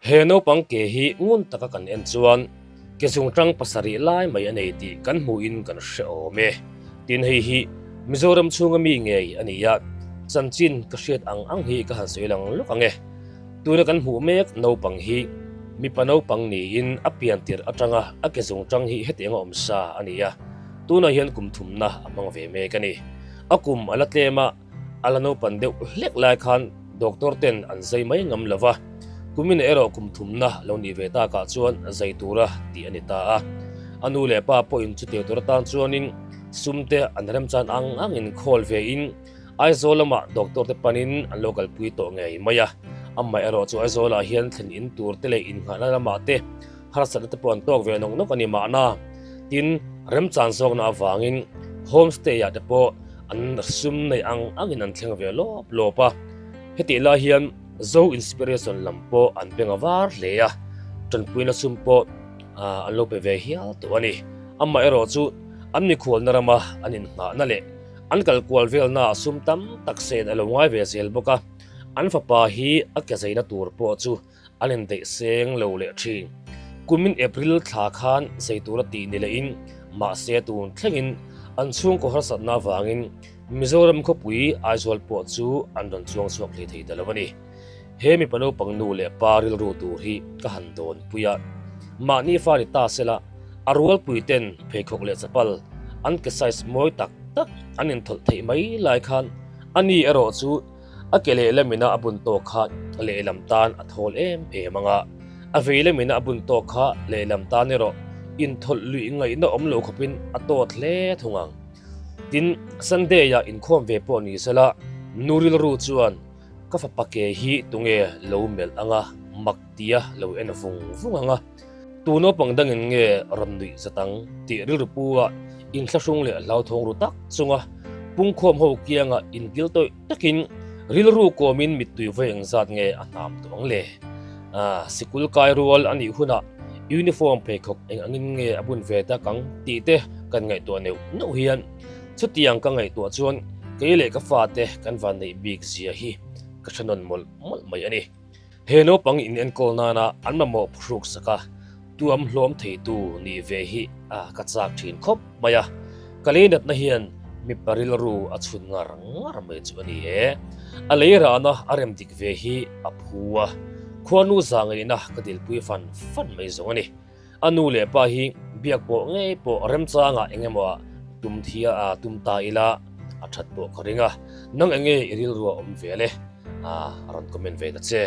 He naupang ke hi ngun taka kan en chuan ke zungtang pasarih lai mai a nei tih kan hmuhin kan hre awm e. Tin hei hi Mizoram chhunga mi ngei a ni a, chanchin ka hriat ang ang hi ka han sawi lang lawk ang e. Tuna kan hmuh mek naupang hi mipa naupang niin a pian tirh atanga a ke zungtang hi hetianga awm sa a ni a, tunah hian kum thumna a hmang ve mek a ni. A kum a la tlem a. A la naupan deuh hlek lai khan doctor ten an zai mai ngam lo va, kumin erawh kum thumna lo nih ve takah chuan zai tura tih a ni ta a. A nu leh pa pawhin chutiang tur atan chuanin sum te an remchan ang angin khawl vein Aizawl lamah doctor te panin an lo kalpui tawh ngei mai a. Amaherawh chu Aizawlah hian thlen in tur te leh innghahna lamah te harsatna te pawh an tawk ve nawk nawk a ni mahna. Tin, remchan zawkna avangin homestay ah te pawh an sum nei ang angin an thleng ve lawp lawp a. Hetih lai hian Zo Inspiration lam pawh an beng a var hle a, tanpuina sum pawh an lo pe ve hial tawh a ni. Amaherawh chu an mikhualna rama an innghahna leh an kalkual velna ah sum tam tak sen a lo ngai ve zel bawk a, an fapa hi a ke zeina tur pawh chu An indaih seng lo leh thin. Kumin April thla khan zei tura tih ni lehin mahse tun thlengin an chhungkaw harsatna avangin Mizoram khawpui Aizawl pawh chu an rawn chuang chhuak hlei thei ta lo a ni. He mipa naupang nu leh pa rilru tur hi ka han dawn pui a. Mahni fa ni ta sela a rualpui ten pheikhawk leh chapal an ke size mawi tak tak an inthawlh theih mai lai khan ani erawh chu A ke lehlamina a bun tawk kha lehlam tan a thawl em em ang a, a vei lamina a bun tawk kha lehlam tan erawh inthawlh luih ngaihna awm lo khawpin a tawt hle thung ang. Tin, Sunday-ah inkhawm ve pawh ni sela, nu rilru chuan ka fapa ke hi tunge lo melh ang a, mak tia lo en vung vung ang a. Tu naupang dangin nge rawn nuih zat ang tih rilru pu a inthlahrung leh hlauthawng ru tak chunga pungkhawm ho kianga inkil tawih takin rilru kawmin mittui vawi engzat nge a hnam tawh ang le? Sikul kai rual a nih hunah uniform pheikhawk eng angin nge a bun ve tak ang tih te kan ngaihtuah neuh neuh hian chutiang ka ngaihtuah chuan kei leh ka fate kan vanneih bik zia hi ka hre nawn mawlh mawlh mai a ni. He naupang in enkawl nana an mamawh phuhruk sak a, tuam hlawm theitu nih ve hi a ka chak thin khawp mai a, ka lei natna hian mipa rilru a chhun ngar ngar mai chu a ni e. A lei rahna a rem dik ve hi a phu a, khuanu zangaihna ka dilpui fan fan mai zawng a ni. A nu leh pa hi biak pawh ngei pawh remchangah eng emaw ah tum thia a tum ta ila a that pawh ka ring a, nang enge i rilru a awm ve le? A rawn comment ve ta che.